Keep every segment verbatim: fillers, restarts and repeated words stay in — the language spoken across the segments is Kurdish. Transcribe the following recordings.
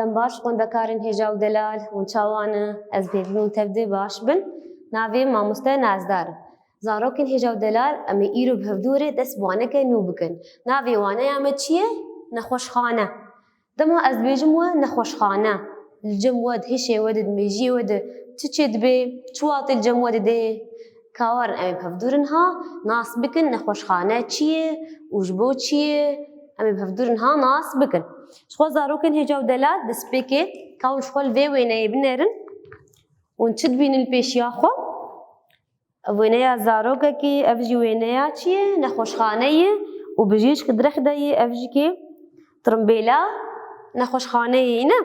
Em baş, xwendekarên hêja û delal, hûn çawa ne? Ez hêvî me hûn tev de baş bin. Navê mamoste Nazdar. Zarokên hêja û delal, em ê îro bi hevdû re dest bi waneke nû bikin. Navê waneya me çi ye? Nexweşxane. Dema ez dibêjim we nexweşxane, li cem we di hişê we de, di mêjiyê we de çi çêdibe, çi watê li cem we dide? Ka werin em ê bi hevdû re niha nas bikin nexweşxane çi ye û ji bo çi ye, em ê bi hevdû re niha nas bikin. Ji xwe zarokên hêja û delal destpêkê ka hûn ji xwe li vê wêneyê binerin, hûn çi dibînin li pêşiya xwe? Wêneya zarokekî, ev jî wêneya çi ye? Nexweşxane ye û bijîşk di rih de ye, ev jî kê? Tirimbêla nexweşxaneyê ne?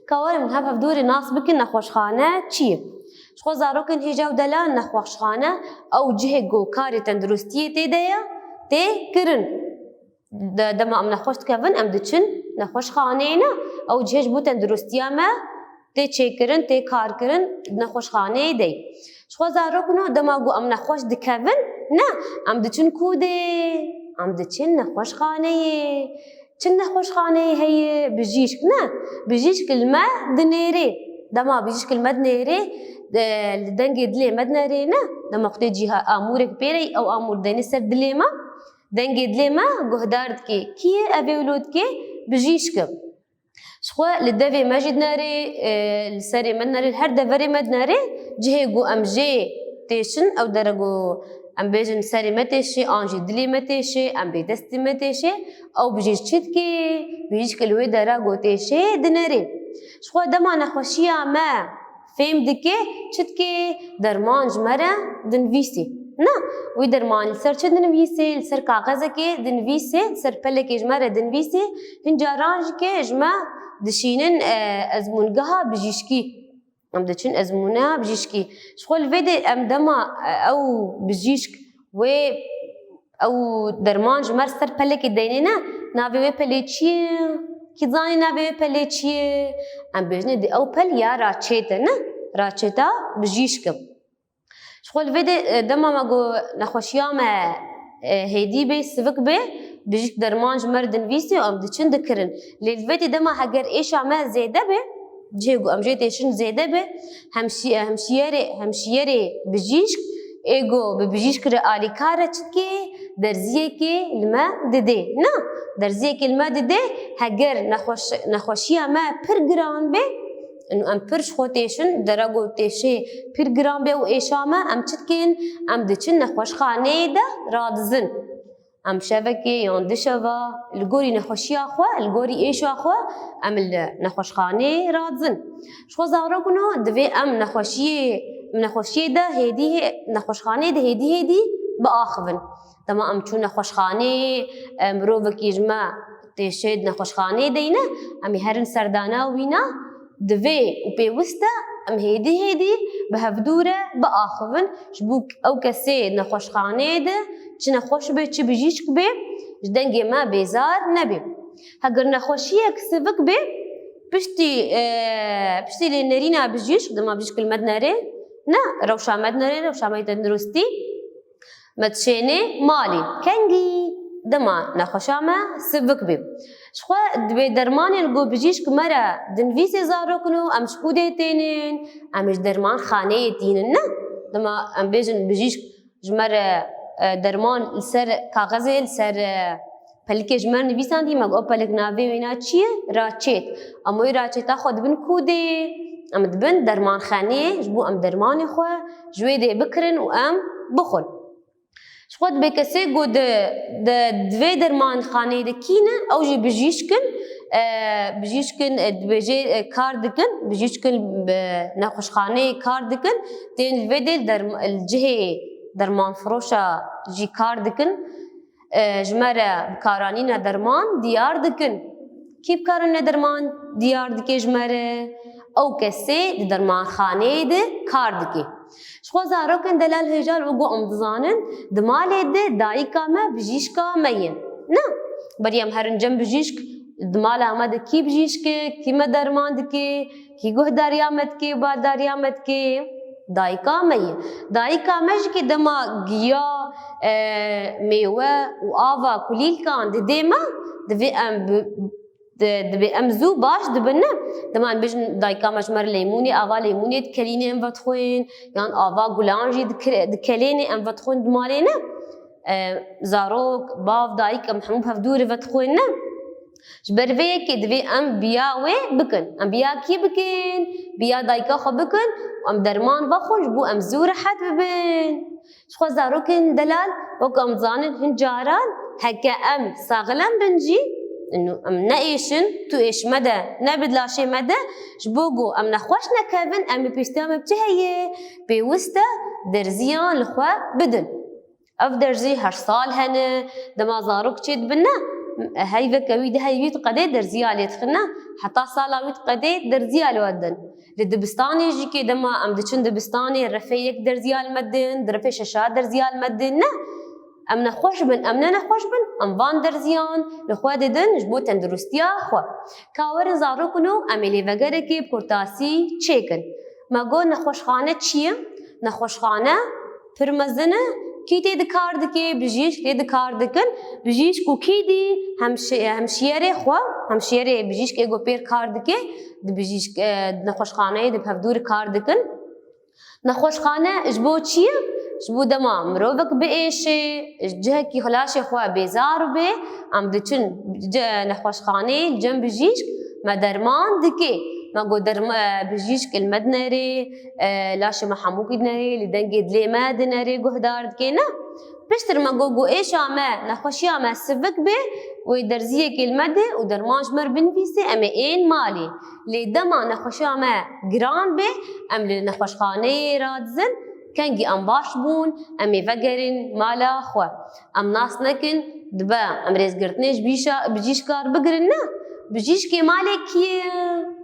Ka werin hev hevdû re nas bikin nexweşxane çi ye? Ji xwe zarokên hêja û delal, nexweşxane ew cihê ku karê tenduristiyê tê de ye, tê kirin. De-, dema em nexweş dikevin, em diçin nexweşxaneyê ne? Ew cihê ji bo tenduristiya me tê çêkirin, tê karkirin, nexweşxaneyê de ye. Ji xwe zarok no, dema ku em nexweş dikevin, ne, em diçin ku de? Em diçin nexweşxaneyê. Çi nexweşxaneyê heye? Bijîşk ne? Bijîşk li me dinêrê. Dema bijîşk li me dinêrê, e, li dengê dilê me dinêrê ne? Dema xwedê cîha amûrek pêre, ew amûr dene ser dilê me. Dengê dilê me guhdar dike. Kî ye ev ê wilo dike? Bijîşk e. Ji xwe li devê me jî dinerê, e, li serê me dinerê, li her deverê me dinerê, cihê ku em jê têşin, ew dere ku em bêjin serê me têşê, an jî dilê me têşê, em bê destê me têşê, ew bijîşk çi dike? Bijîşk li wê dera ku têşê dinerê. Ji xwe dema nexweşiya me fêm dike, çi dike? Derman ji me re dinivîsê. Na, wî derman li ser çi dinivîsê? Li ser kaxezekê dinivîsê, li ser pelekê ji me re dinivîsê. Hin caran jî ke ji me dişînin, e, ezmûngeha bijîşkî. Em diçin ezmûneha bijîşkî. Ji xwe li vê de em dema, e, ew bijîşk wê ew derman ji me ser pelekê deynê ne, navê wê pelê çi ye? Kî zanî navê wê pelê çi ye? Em bêjinê di ew pel ya raçêt e ne? Raçêta bijîşk e. Ji xwe li vê de, e, dema me got nexweşiya me, e, hêdî bê, sivik bê, bijîşk derman ji me re dinivîsê û em diçin dikirin. Lê li vê de dema heger êşa me zêde be, cihê ku em jê têşin zêde be, hemşî-, hemşiyerê, hemşiyerê bijîşk, ê ku bi bijîşk re alîkar e çi dike? Derziyekê li me dide. Na, derziyekê li me dide, heger nexweş-, nexweşiya me pir giran be, û em pir ji xwe têşin, dera ku têşê pir giran be û êşa me, em çi dikin? Em diçin nexweşxaneyê de radizin. Em şevekê yan du şeva li gorî nexweşiya xwe, li gorî êşa xwe em li nexweşxanê radizin. Ji xwe zarok no divê em nexweşiyê, nexweşiyê de hêdî hê-, nexweşxanê de hêdî hêdî biaxivin. Dema em çû nexweşxanê, e, mirovekî ji me têşê di nexweşxanê de yîne, em ê herin serdana wîna. Divê û pêwist e em hêdî hêdî bi hevdû re biaxivin, ji bo ew kesê nexweşxaneyê de çi nexweş be, çi bijîşk be, ji dengê me bêzar nebe. Heger nexweşiyek sivik be, piştî, e, piştî lê nerîna bijîşk, dema bijîşk li me dinere, ne, rewşa me dinere, rewşa me yê tenduristî, me dişêne malê. Kengî? Dema nexweşa me sivik be. Ji xwe divê dermanên ku bijîşk me re dinivîsê zarok no, em ji ku dê tênin? Em ji dermanxaneyê tînin, ne? Dema em bêjin bijîşk ji me re, e, derman li ser kaxezê, li ser, e, pelikê ji me re nivîsandî, me got, ew pelik navê wêna çi ye? Raçêt. Em wê raçêta xwe dibin ku dê? Em dibin dermanxaneyê, ji bo em dermanê xwe ji wê dê bikirin û em bixwin. Ji xwe dibê kesê ku di, di, di vê dermanxaneyê de kî ne, ew jî bijîşk in, e, bijîşk in, e, dibêje, e, kar dikin, bijîşk in, e, nexweşxaneyê kar dikin, tên li vê dê derm-, li cihê dermanfiroşa jî kar dikin, e, ji me re bikaranîna derman diyar dikin. Kî bikaranîna derman diyar dike ji me re? Ew kesê di dermanxaneyê de kar dike. Ji xwe zarokên delal hêja li ku em dizanin, di malê de dayika me bijîşka me ye. Ne? Berî em herin cem bijîşk, di mala me de kî bijîşk e, kî me derman dike, kî guhdariya me dike, baldariya me dike? Dayika me ye. Dayika me jî kê dema giya, e, mêwe û ava kulîlkan didê me, divê em bi, Di-, dibê em zû baş dibin, ne? Dema em bêjin dayika me ji me re leymûnê, ava leymûnê dikelînê em vedixwin, yan ava gulan jî dikir-, dikelênê em vedixwin di malê, ne? E, zarok, bav, dayik, em hemû bi hevdû re vedixwin, ne? Ji ber vê yekê divê em biya wê bikin. Em biya kî bikin? Biya dayika xwe bikin û em derman vexwin ji bo em zû rehet bibin. Ji xwe zarokên delal, wek em dizanin hin caran heke em saxlem bin jî, ino em neêşin, tu êş mede, nebid laşê me de, ji bo ku em nexweş nekevin, em ê pêwîstiya me bi çi heye? Pêwist e derziyan li xwe bidin. Ev derzî her sal hene, dema zarok çêdibin ne, heyveke wî dihe wî diqedê derziya lê dixin ne, heta sala wî diqedê derziya li we didin. Li dibistanê jî kê dema em diçin dibistanê refê yek derziya li me didin, di refê şeşa derziya li me didin ne. Em nexweş bin, em ne nexweş bin, em van derziyan li xwe didin ji bo tenduristiya xwe. Ka werin zarok û no em ê lêvegerekê bi kurtasî çêkin. Me got nexweşxane çi ye? Nexweşxane pir mezin e. Kî tê di kar dike? Bijîşk tê di kar dikin. Bijîşk û kî dî? Hemşi-, hemşiyerê xwe, hemşiyerê bijîşkê ku pêr kar dike, di bijîşk, e, di nexweşxaneyê di bi hevdû re kar dikin. Nexweşxane ji bo çi ye? Ji bo dema mirovek biêşe, ji cihekî xwe laşê xwe bêzar bê, em diçin ce-, nexweşxaneyê li cem bijîşk me derman dike. Me got derm-, e, bijîşk li me dinerê, e, laşê me hemûkî dinerê, li dengê dilê me dinerê, guhdar dike, ne? Piştir me got, ku êşa me, nexweşiya me sivik bê, wê derziyekê li me de û derman ji me re binivîse, em ê ên malê. Lê dema nexweşiya me giran bê, em li nexweşxaneyê radizin, kengî em baş bûn, em ê vegerin mala xwe. Em nas nekin, dibe em rêzgirtinê ji bîşa-, bijîşka re bigirin, ne? Bijîşkê malê kî ye?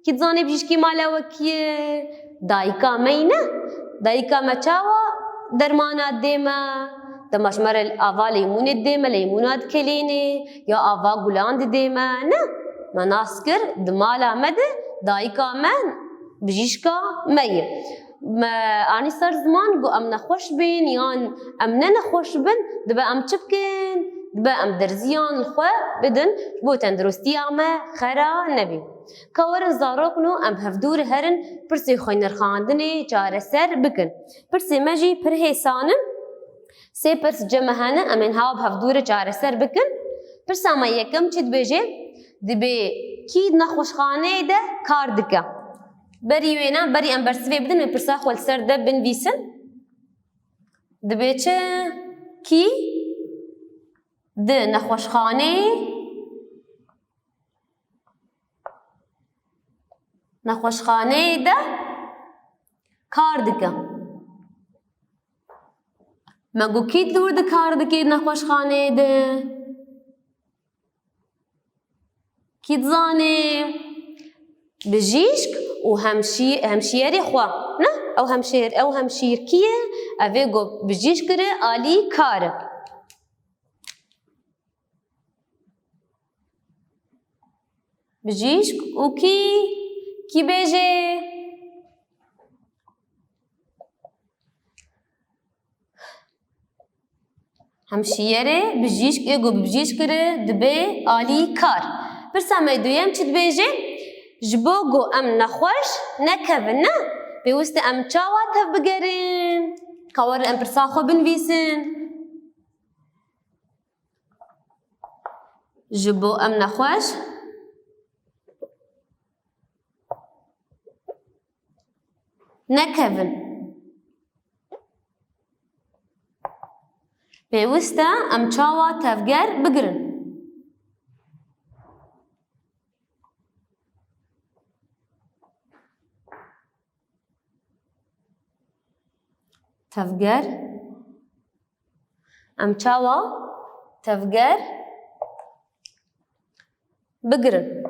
Kî dizane bijîşkê mala we kî ye? Dayika me yî ne? Dayika me çawa dermana dê me? Dema ji me re ava leymûnê dê me, leymûna dikelînê, ya ava gulan didê me, ne? Me nas kir, di mala me de dayika me bijîşka me ye. Me anî ser ziman ku em nexweş bin yan em ne nexweş bin, dibe em çi bikin? Dibe em derziyan li xwe bidin ji bo tenduristiya me xera nebî. Ka werin zarok no em bi hevdû re herin pirsê xwe nirxandinê çareser bikin. Pirsê me jî pir hêsan in. Sê pirs cem me hene, em ên hewa bi hevdû re çareser bikin. Pirsa me yekem çi dibêje? Dibê kî di nexweşxaneyê de kar dike? Berî wêna, berî em bersivê bidin, wê pirsa xwe li ser de binivîsin. Dibê çi? Kî di nexweşxaneyê, nexweşxaneyê de kar dike? Me got kî dûr di kar dike di nexweşxaneyê de? Kî dizane? Bijîşk û hemşî-, hemşiyerê xwe. Ne? Ew hemşêr, ew hemşîr kî ye? Ev ê ku bijîşk kire alî kar e. Bijîşk û kî? Kî bêje? Hemşiyerê bijîşk ê ku bi bijîşk kire dibe alî kar. Pirsa me duyem çi dibêje? Ji bo ku em nexweş nekevin, ne? Pêwist e em çawa tevbigerin? Ka werin em pirsa xwe binivîsin. Ji bo em nexweş nekevin. Pêwist e em çawa tevger bigirin? Tevger. Em çawa tevger bigirin?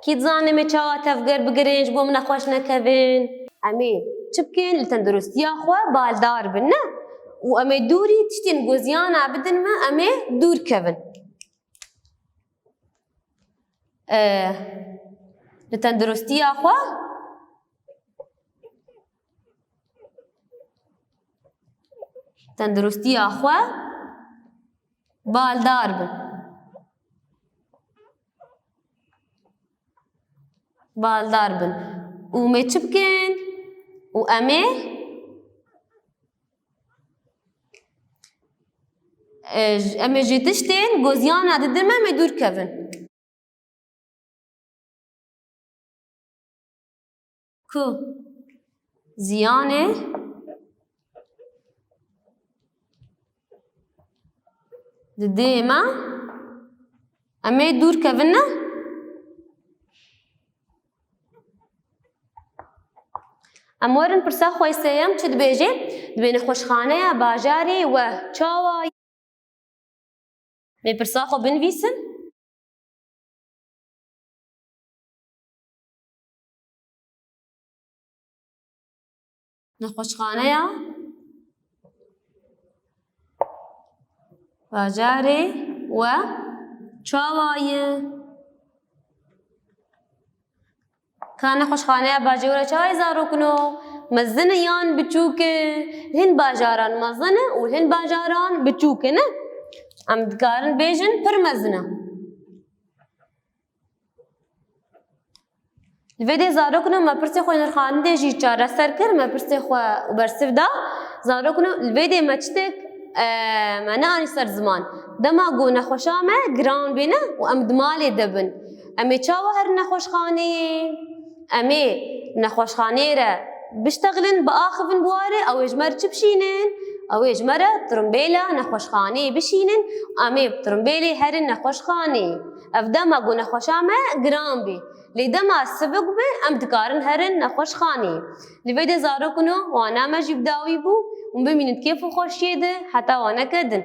Kî dizane me çawa tevger bigirin ji bo min nexweş nekevin? Em ê çi bikin? Li tenduristiya xwe baldar bin, ne? Û em ê dûrî tiştên ku ziyana bidin me, em ê dûr kevin. Eh, li tenduristiya xwe, tenduristiya xwe Baldar bin. Baldar bin. Û me çi bikin? Û em ê, e, j-, em ê ji tiştên ku ziyana didin me, em ê dûr kevin. Ku ziyanê didê me, em ê dûr kevin ne? Em werin pirsa xwe sêyem çi dibêje? Dibê nexweşxaneya bajarê we çawa ye? Mê pirsa xwe binivîsin. Nexweşxaneya bajarê we çawa ye? Ka nexweşxaneya bajarê we çawa ye zarokino? Mezin e yan biçûk e? Hin bajaran mezin e û hin bajaran biçûk e, ne? Em dikarin bêjin pir mezin e. Li vê dê zarokino me pirsê xwe nirxandinê jî çareser kir, me pirsê xwe û bersiv da. Zarokino li vê dê me çitek, e, me neanî ser ziman. Dema ku nexweşa me giran bêne û em di malê de bin. Em ê çawa herin nexweşxaneyê? Em ê nexweşxaneyê re biştexilin, biaxivin bi warê, ew ê ji me re çi bişînin? Ew ê ji me re tirimbêla nexweşxaneyê bişînin, em ê bi tirimbêlê herin nexweşxaneyê. Ev dema ku nexweşa me giran bê. Lê dema sivik be, em dikarin herin nexweşxaneyê. Li vê de zarokino wana me jî bi dawî bû û bimînin kêf û xweşiyê de heta waneke din.